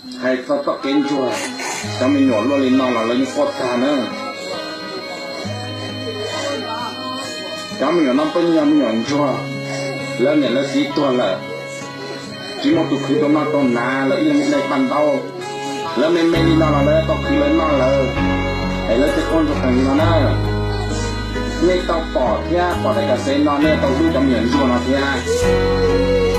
Hais txog txoj kev ntsuag, cov me nyuam luaj li no los lawv yeej quaj tag na. Cov me nyuam no peb yog me nyuam ntsuag, lawv niam lawv txiv tuag lawm, tsis muaj tus khwv rau noj rau hnav, lawv ib leeg ib daim paj ntaub. Lawv me me li no los lawv tau khwv lawv noj lawm, es lawv thiaj quaj ntsuag qees li no na. Nej tau pom thiab pom daim ka xev no nej tau hlub cov me nyuam ntsuag no thiab.